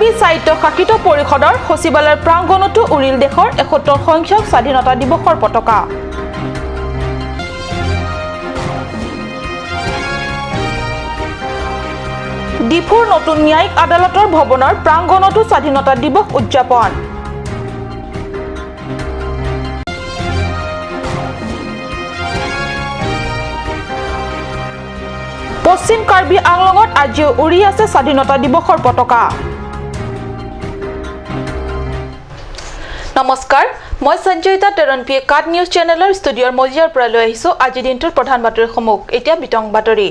কাৰ্বি স্বায়ত্ত শাসিত পৰিষদৰ সচিবালয়ৰ প্ৰাংগণতো উৰিল দেশৰ ৭১ সংখ্যক স্বাধীনতা দিৱসৰ পতাকা। ডিফুৰ নতুন ন্যায়িক আদালতৰ ভৱনৰ প্ৰাংগণতো স্বাধীনতা দিৱস উদযাপন। পশ্চিম কাৰ্বি আংলঙত আজিও উৰি আছে স্বাধীনতা দিৱসৰ পতাকা। নমস্কাৰ, মই সঞ্জয়িতা টেৰণপিয়ে কাট নিউজ চেনেলৰ ষ্টুডিঅ'ৰ মজিয়াৰ পৰা লৈ আহিছোঁ আজিৰ দিনটোৰ প্ৰধান বাতৰিসমূহ। এতিয়া বিতং বাতৰি।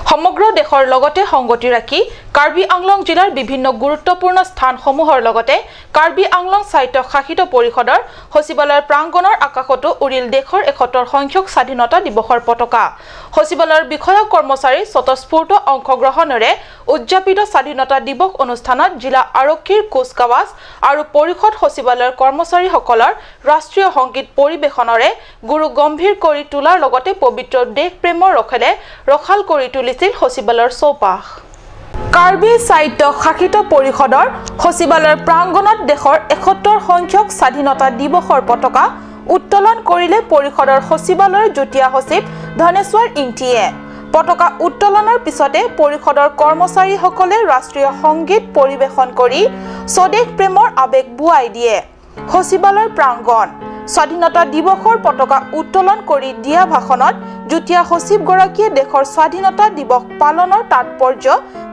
সমগ্ৰ দেশৰ লগতে সংগতি ৰাখি কাৰ্বি আংলং জিলাৰ বিভিন্ন গুৰুত্বপূৰ্ণ স্থানসমূহৰ লগতে কাৰ্বি আংলং স্বায়ত্ত শাসিত পৰিষদৰ সচিবালয়ৰ প্ৰাংগণৰ আকাশতো উৰিল দেশৰ ৭১ সংখ্যক স্বাধীনতা দিৱসৰ পতাকা। সচিবালয়ৰ বিষয়া কৰ্মচাৰীৰ স্বতঃস্ফূৰ্ত অংশগ্ৰহণেৰে উদযাপিত স্বাধীনতা দিৱস অনুষ্ঠানত জিলা আৰক্ষীৰ কুচকাৱাজ আৰু পৰিষদ সচিবালয়ৰ কৰ্মচাৰীসকলৰ ৰাষ্ট্ৰীয় সংগীত পৰিৱেশনেৰে গুৰু গম্ভীৰ কৰি তোলাৰ লগতে পবিত্ৰ দেশপ্ৰেমৰ ৰসেৰে ৰসাল কৰি তুলিছিল সচিবালয়ৰ চৌপাশ। কাৰ্বি স্বায়ত্ত শাসিত পৰিষদৰ সচিবালয়ৰ প্ৰাংগণত দেশৰ ৭১ সংখ্যক স্বাধীনতা দিৱসৰ পতাকা উত্তোলন কৰিলে পৰিষদৰ সচিবালয়ৰ যুটীয়া সচিব ধনেশ্বৰ ইংটিয়ে। পতাকা উত্তোলনৰ পিছতে পৰিষদৰ কৰ্মচাৰীসকলে ৰাষ্ট্ৰীয় সংগীত পৰিৱেশন কৰি স্বদেশ প্ৰেমৰ আৱেগ বোৱাই দিয়ে। সচিবালয়ৰ প্ৰাংগণ স্বাধীনতা দিৱসৰ পতাকা উত্তোলন কৰি দিয়া ভাষণত যুটীয়া সচিবগৰাকীয়ে দেশৰ স্বাধীনতা দিৱস পালনৰ তাৎপৰ্য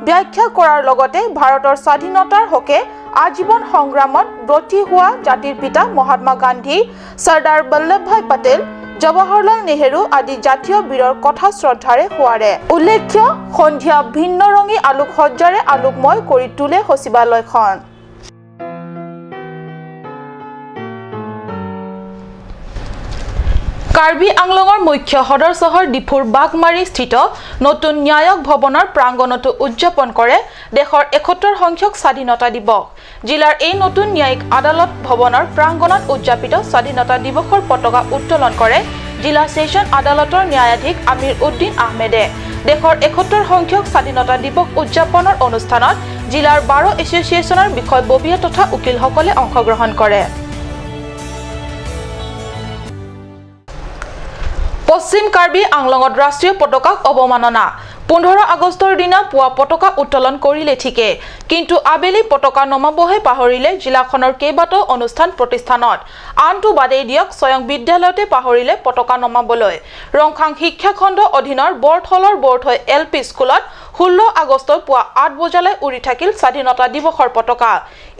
ব্যাখ্যা কৰাৰ লগতে ভাৰতৰ স্বাধীনতাৰ হকে আজীৱন সংগ্ৰামত ব্ৰতী হোৱা জাতিৰ পিতা মহাত্মা গান্ধী, চৰ্দাৰ বল্লভভাই পেটেল, জৱাহৰলাল নেহেৰু আদি জাতীয় বীৰৰ কথা শ্ৰদ্ধাৰে সোঁৱাৰে। উল্লেখ্য, সন্ধিয়া ভিন্ন ৰঙী আলোকসজ্জাৰে আলোকময় কৰি তোলে সচিবালয়খন। কাৰ্বি আংলঙৰ মুখ্য সদৰ চহৰ ডিফুৰ বাঘমাৰীস্থিত নতুন ন্যায়িক ভৱনৰ প্ৰাংগণতো উদযাপন কৰে দেশৰ ৭১ সংখ্যক স্বাধীনতা দিৱস। জিলাৰ এই নতুন ন্যায়িক আদালত ভৱনৰ প্ৰাংগণত উদযাপিত স্বাধীনতা দিৱসৰ পতাকা উত্তোলন কৰে জিলা ছেছন আদালতৰ ন্যায়াধীশ আমিৰ উদ্দিন আহমেদে। দেশৰ ৭১ সংখ্যক স্বাধীনতা দিৱস উদযাপনৰ অনুষ্ঠানত জিলাৰ বাৰ এছ'চিয়েশ্যনৰ বিষয়ববীয়া তথা উকিলসকলে অংশগ্ৰহণ কৰে। পশ্চিম কাৰ্বি আংলঙত ৰাষ্ট্ৰীয় পতাকাক অৱমাননা। ১৫ আগষ্টৰ দিনা পুৱা পতাকা উত্তোলন কৰিলে ঠিকে, কিন্তু আবেলি পতাকা নমাবহে পাহৰিলে জিলাখনৰ কেইবাটাও অনুষ্ঠান প্ৰতিষ্ঠানত। আনটো বাদেই দিয়ক, স্বয়ং বিদ্যালয়তে পাহৰিলে পতাকা নমাবলৈ। ৰংখাং শিক্ষাখণ্ড অধীনৰ বৰথলৰ বৰথৈ এল পি স্কুলত ১৬ আগষ্টৰ পুৱা ৮ বজালৈ উৰি থাকিল স্বাধীনতা দিৱসৰ পতাকা।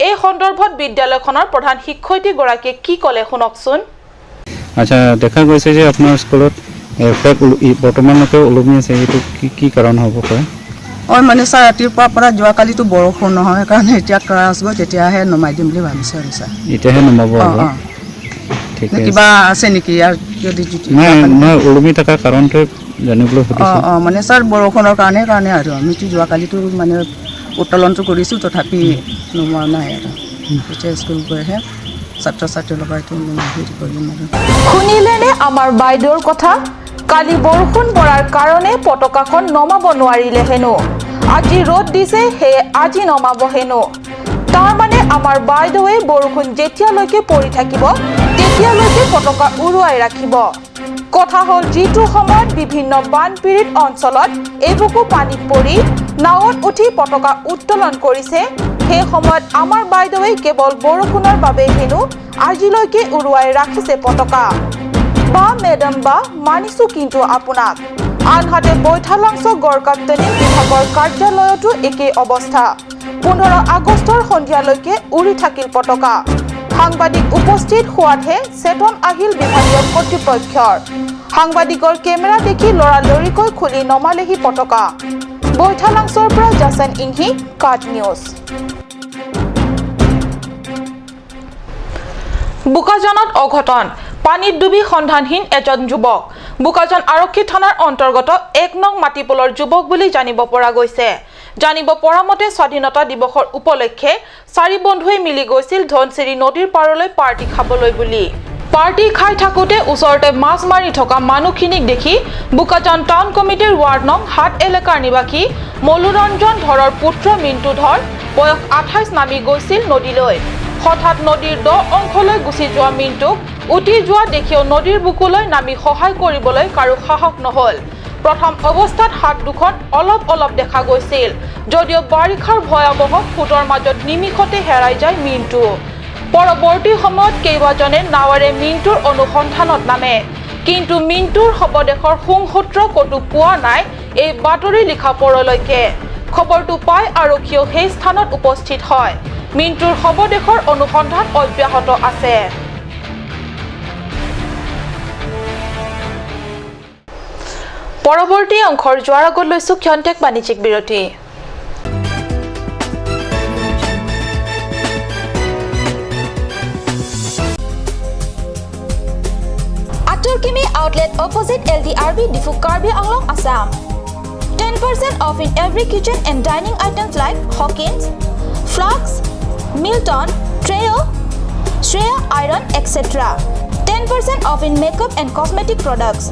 এই সন্দৰ্ভত বিদ্যালয়খনৰ প্ৰধান শিক্ষয়িত্ৰীগৰাকীয়ে কি ক'লে শুনকচোন। আচ্ছা, দেখা গৈছে যে আপোনাৰ স্কুলত ফ্লেগ বৰ্তমানলৈকে ওলমি আছে, এইটো কি কি কাৰণ হ'ব পাৰে? অঁ, মানে ছাৰ, ৰাতিপুৱাৰ পৰা যোৱাকালিতো বৰষুণ নহয় কাৰণে এতিয়া ক্লাছ গৈ তেতিয়াহে নমাই দিম বুলি ভাবিছোঁ আৰু ছাৰ। এতিয়াহে নমাব? অঁ। আৰু অঁ। ঠিকে আছে। কিবা আছে নেকি ইয়াৰ যদি নাই নহয়, ওলমি থকাৰ কাৰণটোৱে জানিবলৈ সুধিছোঁ। অঁ, মানে ছাৰ, বৰষুণৰ কাৰণে আৰু আমিতো যোৱাকালিতো মানে উত্তোলনটো কৰিছোঁ, তথাপি নমোৱা নাই আৰু এতিয়া স্কুল গৈহে ছাত্ৰ ছাত্ৰীৰ লগত এইটো হেৰি কৰিম আৰু। শুনিলেনে আমাৰ বাইদেউৰ কথা? কালি বৰষুণ পৰাৰ কাৰণে পতাকাখন নমাব নোৱাৰিলে হেনো, আজি ৰ'দ দিছে সেয়ে আজি নমাব হেনো। তাৰমানে আমাৰ বাইদেৱে বৰষুণ যেতিয়ালৈকে পৰি থাকিব তেতিয়ালৈকে পতাকা উৰুৱাই ৰাখিব। কথা হ'ল, যিটো সময়ত বিভিন্ন বানপীড়িত অঞ্চলত এবুকু পানীত পৰি নাৱত উঠি পতাকা উত্তোলন কৰিছে, সেই সময়ত আমাৰ বাইদেৱে কেৱল বৰষুণৰ বাবে হেনো আজিলৈকে উৰুৱাই ৰাখিছে পতাকা। বা মেডাম বা, মানিছো কিন্তু আপোনাক। আনহাতে বৈঠালাংছ গড়কাপ্তানি বিভাগৰ কাৰ্যালয়তো একেই অৱস্থা। ১৫ আগষ্টৰ সন্ধিয়ালৈকে উৰি থাকিল পতাকা। সাংবাদিক উপস্থিত হোৱাতহে চেতন আহিল বিভাগীয় কৰ্তৃপক্ষৰ। সাংবাদিকৰ কেমেৰা দেখি লৰালৰিকৈ খুলি নমালেহি পতাকা। বৈঠালাংছৰ পৰা জাছেন ইংহি, কাট নিউজ। বোকাজানত অঘটন, পানীত ডুবি সন্ধানহীন এজন যুৱক। বোকাজান আৰক্ষী থানাৰ অন্তৰ্গত ১ নং মাটিপলৰ যুৱক বুলি জানিব পৰা গৈছে। জানিব পৰা মতে স্বাধীনতা দিৱসৰ উপলক্ষে চাৰি বন্ধুৱে মিলি গৈছিল ধনশিৰি নদীৰ পাৰলৈ পাৰ্টি খাবলৈ বুলি। পাৰ্টি খাই থাকোঁতে ওচৰতে মাছ মাৰি থকা মানুহখিনিক দেখি বোকাজান টাউন কমিটিৰ ৱাৰ্ড নং 7 এলেকাৰ নিবাসী মনোৰঞ্জন ধৰৰ পুত্ৰ মিণ্টু ধৰ, বয়স 28, নামি গৈছিল নদীলৈ। হঠাৎ নদীৰ দ অংশলৈ গুচি যোৱা মিণ্টুক উটি যোৱা দেখিও নদীৰ বুকুলৈ নামি সহায় কৰিবলৈ কাৰো সাহস নহ'ল। প্ৰথম অৱস্থাত হাত দুখন অলপ অলপ দেখা গৈছিল যদিও বাৰিষাৰ ভয়াৱহ সোঁতৰ মাজত নিমিষতে হেৰাই যায় মিণ্টু। পৰৱৰ্তী সময়ত কেইবাজনে নাৱেৰে মিণ্টুৰ অনুসন্ধানত নামে, কিন্তু মিণ্টুৰ শৱদেহৰ শুংসূত্ৰ ক'তো পোৱা নাই এই বাতৰি লিখা পৰলৈকে। খবৰটো পাই আৰক্ষীয়েও সেই স্থানত উপস্থিত হয়। মিণ্টুৰ শৱদেহৰ অনুসন্ধান অব্যাহত আছে। পৰৱৰ্তী অংশৰ যোৱাৰ আগত লৈছো ক্ষন্তেক বাণিজ্যিক বিৰতি। Aturkimi outlet opposite LDRB, Diphu, Karbi Anglong, Assam. 10% off in every kitchen and dining items like Hawkins, Flux, Milton, Treo, Shreya Iron, etc. 10% off in makeup and cosmetic products.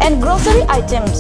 And grocery items.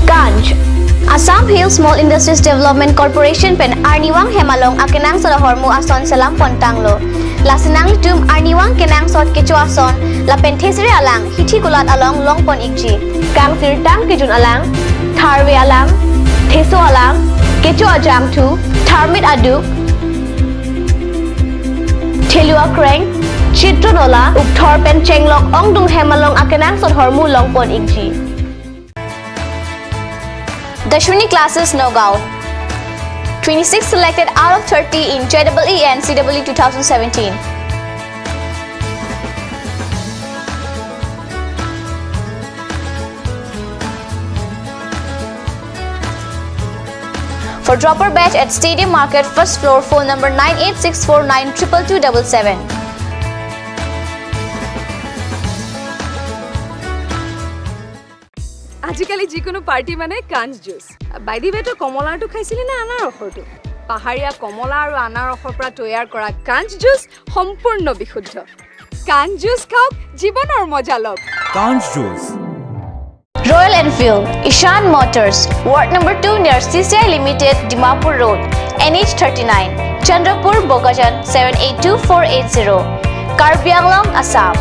Ganj. Assam Hill Small Industries Development Corporation pen arniwang hemalong akenang sa hormu ason salam pontanglo. Lasinang litum arniwang kenang sot kecho ason la pen thesre alang hithi kulat along long pon ikji. Kang sir tang kejun alang, tharwe alang, theso alang, kecho ajang thu, tharmit adu, thelua kreng, chitronola ukthor pen chenglok ongdung hemalong akenang sot hormu long pon ikji. Dashwini Classes, Nagaon. 26 selected out of 30 in JEE and CEE 2017. For dropper batch at Stadium Market, first floor, phone number 9864922277. আজিকালি যিকোনো party মানে কাঞ্চ juice. By the ৱে, তই কমলাৰটো খাইছিলি নে আনাৰসৰটো? পাহাৰীয়া কমলা আৰু আনাৰসৰ পৰা তৈয়াৰ কৰা কাঞ্চ জুচ সম্পূৰ্ণ বিশুদ্ধ। কাঞ্চ জুচ খাওক, জীৱনৰ মজা লওক। কাঞ্চ juice. Royal Enfield, Ishan Motors, Ward number 2 near CCI Limited, Dimapur Road, NH 39, Chandrapur, Bokajan 782480, Karbi Anglong, Assam.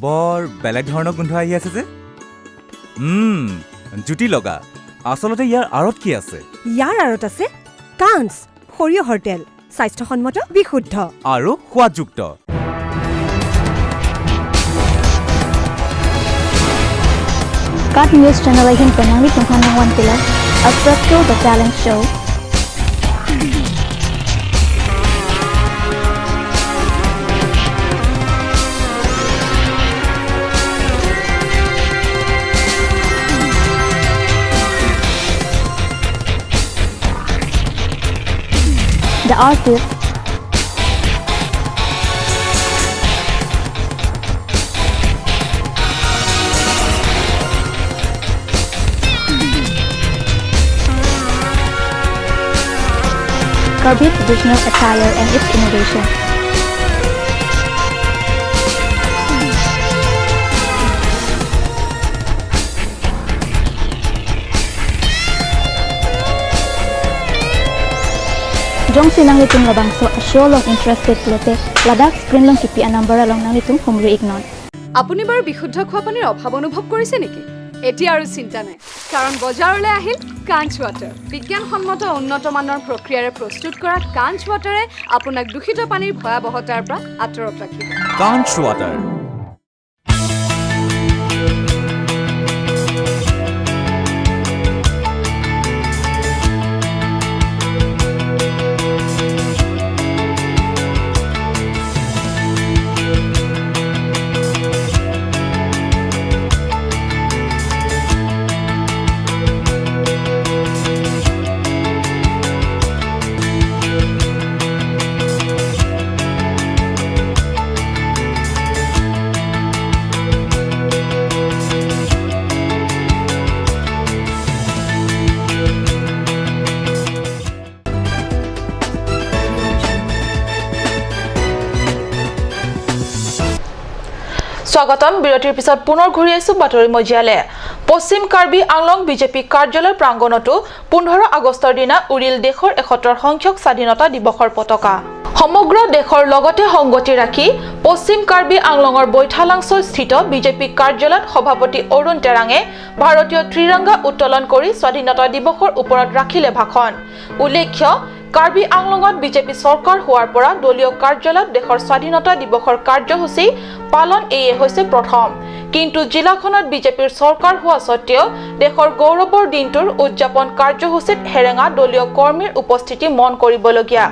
বৰ বেলেগ ধৰণৰ গোন্ধ আহি আছে যে, জুতি লগা। আচলতে ইয়াৰ আঁৰত কি আছে? ইয়াৰ আঁৰত আছে কাঞ্চ সৰিয়হৰ তেল, স্বাস্থ্যসন্মত, বিশুদ্ধ আৰু সোৱাদযুক্ত। Cut News Channel hin penang li tunghan wan kila a the talent show. The artist Karbi traditional attire and its innovation. Jong sinang litung labang so show long interested lote Ladakh screen long kipi anambara long nang litung humri ignon. আপুনি বাৰু বিশুদ্ধ খোৱা পানীৰ অভাৱ অনুভৱ কৰিছে নেকি? এতিয়া আৰু চিন্তা নাই, কাৰণ বজাৰলৈ আহিল কাঞ্চ ৱাটাৰ। বিজ্ঞানসন্মত উন্নত মানৰ প্ৰক্ৰিয়াৰে প্ৰস্তুত কৰা কাঞ্চ ৱাটাৰে আপোনাক দূষিত পানীৰ ভয়াৱহতাৰ পৰা আঁতৰত ৰাখিব। কাঞ্চ ৱাটাৰ। স্বাগতম। বিৰতিৰ পিছত পুনৰ ঘূৰি আহিছো বাতৰি মজিয়ালে। পশ্চিম কাৰ্বি আংলং বিজেপি কাৰ্যালয়ৰ প্ৰাংগণতো 15 আগষ্টৰ দিনা উৰিল দেশৰ ৭১ সংখ্যক স্বাধীনতা দিৱসৰ পতাকা। সমগ্ৰ দেশৰ লগতে সংগতি ৰাখি পশ্চিম কাৰ্বি আংলঙৰ বৈঠালাংছস্থিত বিজেপি কাৰ্যালয়ত সভাপতি অৰুণ টেৰাঙে ভাৰতীয় ত্ৰিৰংগা উত্তোলন কৰি স্বাধীনতা দিৱসৰ ওপৰত ৰাখিলে ভাষণ। উল্লেখ্য, কাৰ্বি আংলঙত বিজেপি চৰকাৰ হোৱাৰ পৰা দলীয় কাৰ্যালয়ত দেশৰ স্বাধীনতা দিৱসৰ কাৰ্যসূচী পালন এয়ে হৈছে প্ৰথম। কিন্তু জিলাখনত বিজেপিৰ চৰকাৰ হোৱা সত্ত্বেও দেশৰ গৌৰৱৰ দিনটোৰ উদযাপন কাৰ্যসূচীত হেৰেঙা দলীয় কৰ্মীৰ উপস্থিতি মন কৰিবলগীয়া।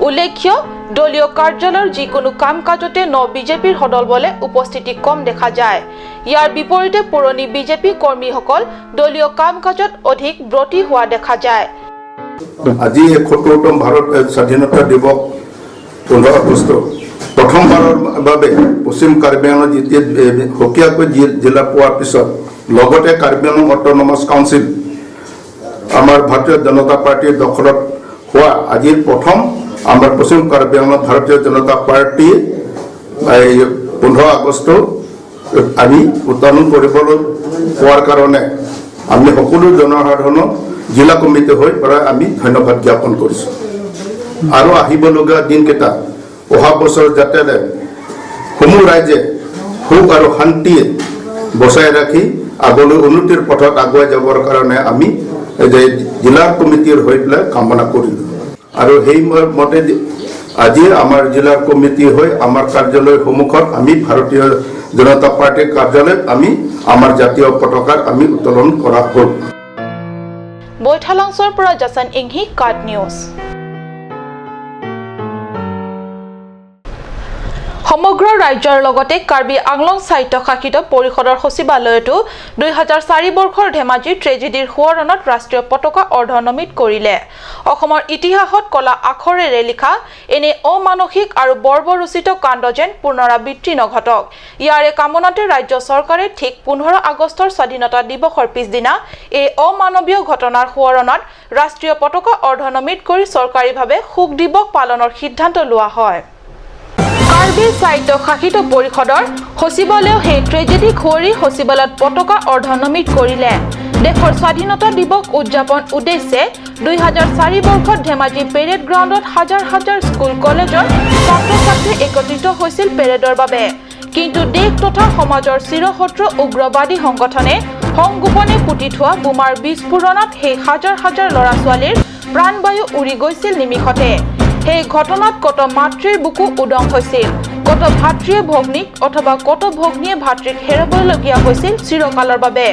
উল্লেখ্য, দলীয় কাৰ্যালয়ৰ যিকোনো কাম কাজতে ন বিজেপিৰ সদলবলে উপস্থিতি কম দেখা যায়। ইয়াৰ বিপৰীতে পুৰণি বিজেপি কৰ্মীসকল দলীয় কাম কাজত অধিক ব্ৰতী হোৱা দেখা যায়। আজি ৭১তম ভাৰত স্বাধীনতা দিৱস 15 আগষ্ট প্ৰথমবাৰৰ বাবে পশ্চিম কাৰ্বি আংলং যেতিয়া সুকীয়াকৈ জিলা পোৱাৰ পিছত লগতে কাৰ্বি আংলং অট'নমাছ কাউন্সিল আমাৰ ভাৰতীয় জনতা পাৰ্টীৰ দখলত হোৱা আজিৰ প্ৰথম আমাৰ পশ্চিম কাৰ্বি আংলং ভাৰতীয় জনতা পাৰ্টী 15 আগষ্ট আমি উত্তোলন কৰিবলৈ পোৱাৰ কাৰণে আমি সকলো জনসাধাৰণক জিলা কমিটি হৈ পৰা আমি ধন্যবাদ জ্ঞাপন কৰিছোঁ। আৰু আহিবলগীয়া দিনকেইটা অহা বছৰ যাতে সমূহ ৰাইজে সুখ আৰু শান্তিয়ে বচাই ৰাখি আগলৈ উন্নতিৰ পথত আগুৱাই যাবৰ কাৰণে আমি জিলা কমিটিৰ হৈ পেলাই কামনা কৰিলোঁ। আৰু সেই মতে আজি আমাৰ জিলা কমিটি হৈ আমাৰ কাৰ্যালয়ৰ সন্মুখত আমি ভাৰতীয় জনতা পাৰ্টীৰ কাৰ্যালয়ত আমি আমাৰ জাতীয় পতাকাৰ আমি উত্তোলন কৰা হ'ল। বৈঠালাংছৰ পৰা জাছান ইংহি, কাট নিউজ। সমগ্ৰ ৰাজ্যৰ লগতে কাৰ্বি আংলং স্বায়ত্তশাসিত পৰিষদৰ সচিবালয়তো 2004 বৰ্ষৰ ধেমাজি ট্ৰেজেডিৰ সোঁৱৰণত ৰাষ্ট্ৰীয় পতাকা অৰ্ধনমিত কৰিলে। অসমৰ ইতিহাসত কলা আখৰেৰে লিখা এনে অমানসিক আৰু বৰ্বৰোচিত কাণ্ড যেন পুনৰাবৃত্তি নঘটক, ইয়াৰে কামনাতে ৰাজ্য চৰকাৰে ঠিক 15 আগষ্টৰ স্বাধীনতা দিৱসৰ পিছদিনা এই অমানৱীয় ঘটনাৰ সোঁৱৰণত ৰাষ্ট্ৰীয় পতাকা অৰ্ধনমিত কৰি চৰকাৰীভাৱে শোক দিৱস পালনৰ সিদ্ধান্ত লোৱা হয়। কাৰ্বি স্বায়ত্তশাসিত পৰিষদৰ সচিবালয়েও সেই ট্ৰেজেডি সুঁৱৰি সচিবালয়ত পতাকা অৰ্ধনমিত কৰিলে। দেশৰ স্বাধীনতা দিৱস উদযাপন উদ্দেশ্যে 2004 বৰ্ষত ধেমাজি পেৰেড গ্ৰাউণ্ডত হাজাৰ হাজাৰ স্কুল কলেজৰ ছাত্ৰ ছাত্ৰী একত্ৰিত হৈছিল পেৰেডৰ বাবে। কিন্তু দেশ তথা সমাজৰ চিৰশত্ৰু উগ্ৰবাদী সংগঠনে সংগোপনে পুতি থোৱা বোমাৰ বিস্ফোৰণত সেই হাজাৰ হাজাৰ ল'ৰা ছোৱালীৰ প্ৰাণবায়ু উৰি গৈছিল নিমিষতে। সেই ঘটনাত কত মাতৃৰ বুকু উদং হৈছিল, কত ভাতৃয়ে ভগ্নীক অথবা কত ভগ্নীয়ে ভাতৃক হেৰুৱাবলগীয়া হৈছিল চিৰকালৰ বাবে।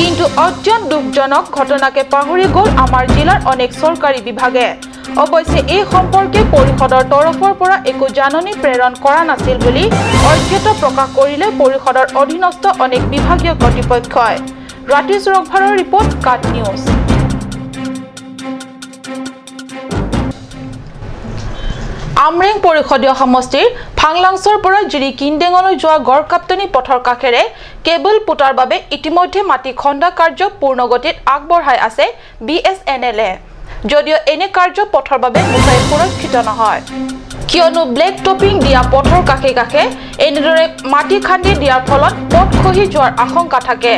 কিন্তু অত্যন্ত দুখজনক ঘটনাকে পাহৰি গ'ল আমাৰ জিলাৰ অনেক চৰকাৰী বিভাগে। অৱশ্যে এই সম্পৰ্কে পৰিষদৰ তৰফৰ পৰা একো জাননী প্ৰেৰণ কৰা নাছিল বুলি অজ্ঞাত প্ৰকাশ কৰিলে পৰিষদৰ অধীনস্থ অনেক বিভাগীয় কৰ্তৃপক্ষই। ৰাতিশ ৰকভাৰৰ ৰিপৰ্ট, কাট নিউজ। আমৰেং পৰিষদীয় সমষ্টিৰ ফাংলাংছৰ পৰা জিৰি কিনডেঙলৈ যোৱা গড়কাপ্তানি পথৰ কাষেৰে কেবল পোতাৰ বাবে ইতিমধ্যে মাটি খন্দা কাৰ্য পূৰ্ণগতিত আগবঢ়াই আছে BSNL-এ। যদিও এনে কাৰ্য পথৰ বাবে মুঠেই সুৰক্ষিত নহয়, কিয়নো ব্লেক টপিং দিয়া পথৰ কাষে কাষে এনেদৰে মাটি খান্দি দিয়াৰ ফলত পথ খহি যোৱাৰ আশংকা থাকে।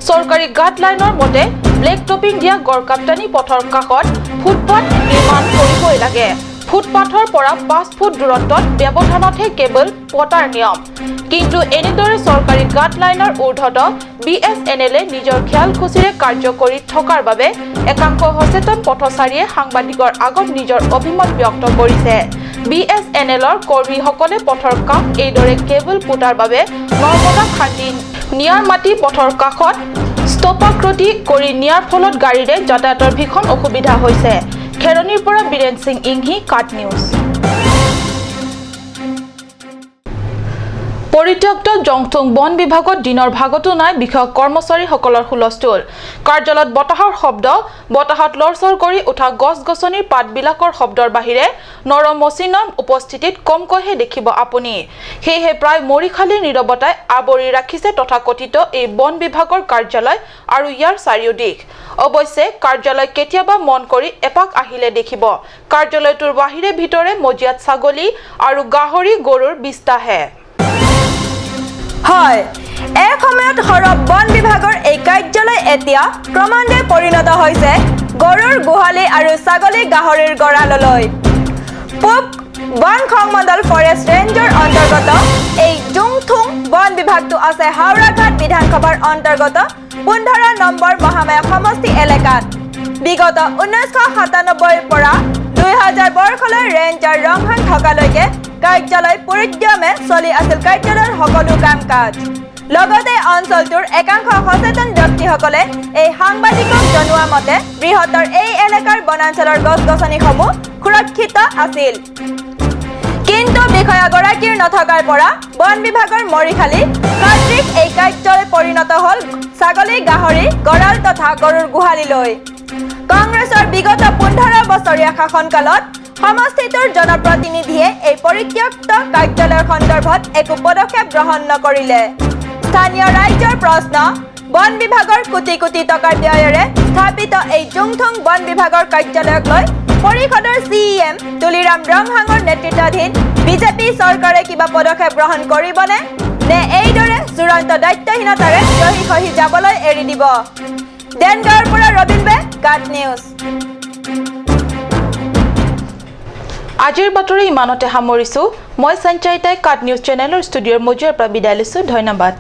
চৰকাৰী গাইডলাইনৰ মতে ব্লেক টপিং দিয়া গড়কাপ্তানি পথৰ কাষত ফুটপাথ নিৰ্মাণ কৰিবই লাগে। ফুটপাথৰ পৰা 5 ফুট দূৰত্বত ব্যৱধানতহে কেবল পতাৰ নিয়ম। কিন্তু এনেদৰে চৰকাৰী গাইডলাইনৰ ঊৰ্ধত BSNL-এ নিজৰ খেয়াল খুচিৰে কাৰ্য কৰি থকাৰ বাবে একাংশ সচেতন পথচাৰীয়ে সাংবাদিকৰ আগত নিজৰ অভিমত ব্যক্ত কৰিছে। BSNL-ৰ কৰ্মীসকলে পথৰ কাষ এইদৰে কেবল পোতাৰ বাবে নৰ্দমা খান্দি নিয়াৰ মাটি পথৰ কাষত স্তূপাকৃতি কৰি নিয়াৰ ফলত গাড়ীৰে যাতায়াতৰ ভীষণ অসুবিধা হৈছে। খেৰণিৰ পৰা বীৰেন সিং ইংহি, কাট নিউজ। পৰিত্যক্ত জংথুং বন বিভাগত দিনৰ ভাগতো নাই বিষয়ক কৰ্মচাৰীসকলৰ হুলস্থুল। কাৰ্যালয়ত বতাহৰ শব্দ, বতাহত লৰচৰ কৰি উঠা গছ গছনিৰ পাতবিলাকৰ শব্দৰ বাহিৰে নৰমচিনৰ উপস্থিতিত কমকৈহে দেখিব আপুনি। সেয়েহে প্ৰায় মৰিশালীৰ নীৰৱতাই আৱৰি ৰাখিছে তথাকথিত এই বন বিভাগৰ কাৰ্যালয় আৰু ইয়াৰ চাৰিওদিশ। অৱশ্যে কাৰ্যালয় কেতিয়াবা মন কৰি এপাক আহিলে দেখিব কাৰ্যালয়টোৰ বাহিৰে ভিতৰে মজিয়াত ছাগলী আৰু গাহৰি গৰুৰ বিস্তাহে। হয়, এসময়ত সৰব বন বিভাগৰ এই কাৰ্যালয় এতিয়া ক্ৰমান্বয়ে পৰিণত হৈছে গৰুৰ গোহালি আৰু ছাগলী গাহৰিৰ গঁৰাললৈ। পূব বন সংমণ্ডল ফৰেষ্ট ৰেঞ্জৰ অন্তৰ্গত এই জুংথুং বন বিভাগটো আছে হাওৰাঘাট বিধানসভাৰ অন্তৰ্গত 15 নম্বৰ মহামায়া সমষ্টি এলেকাত। বিগত 1997ৰ পৰা 2000 বৰ্ষলৈ ৰেঞ্জাৰ ৰংহাং থকালৈকে কাৰ্যালয় পৰিদ্যমে চলি আছিল কাৰ্যালয়ৰ সকলো কাম কাজ। লগতে অঞ্চলটোৰ একাংশ সচেতন ব্যক্তিসকলে এই সাংবাদিকক জনোৱা মতে বৃহত্তৰ এই এলেকাৰ বনাঞ্চলৰ গছ গছনিসমূহ সুৰক্ষিত আছিল, কিন্তু বিষয়াগৰাকীৰ নথকাৰ পৰা বন বিভাগৰ মৰিশালী সদৃশ এই কাৰ্যালয় পৰিণত হ'ল ছাগলী গাহৰি গঁৰাল তথা গৰুৰ গোহালিলৈ। কংগ্ৰেছৰ বিগত 15 বছৰীয়া শাসনকালত সমষ্টিটোৰ জনপ্ৰতিনিধিয়ে এই পৰিত্যক্ত কাৰ্যালয়ৰ সন্দৰ্ভত একো পদক্ষেপ গ্ৰহণ নকৰিলে। স্থানীয় ৰাইজৰ প্ৰশ্ন, বন বিভাগৰ কোটি কোটি টকাৰ ব্যয়েৰে স্থাপিত এই জুংথুং বন বিভাগৰ কাৰ্যালয়ক লৈ পৰিষদৰ CEM Tuliram ৰংহাঙৰ নেতৃত্বাধীন বিজেপি চৰকাৰে কিবা পদক্ষেপ গ্ৰহণ কৰিবনে নে এইদৰে চূড়ান্ত দায়িত্বহীনতাৰে জহি খহি যাবলৈ এৰি দিব? দেনগাঁৱৰ পৰা ৰবীন বে, কাট নিউজ। আজিৰ বাতৰি ইমানতে সামৰিছো। মই সঞ্চয়িতাই কাট নিউজ চেনেলৰ ষ্টুডিঅ'ৰ মজিয়াৰ পৰা বিদায় লৈছো। ধন্যবাদ।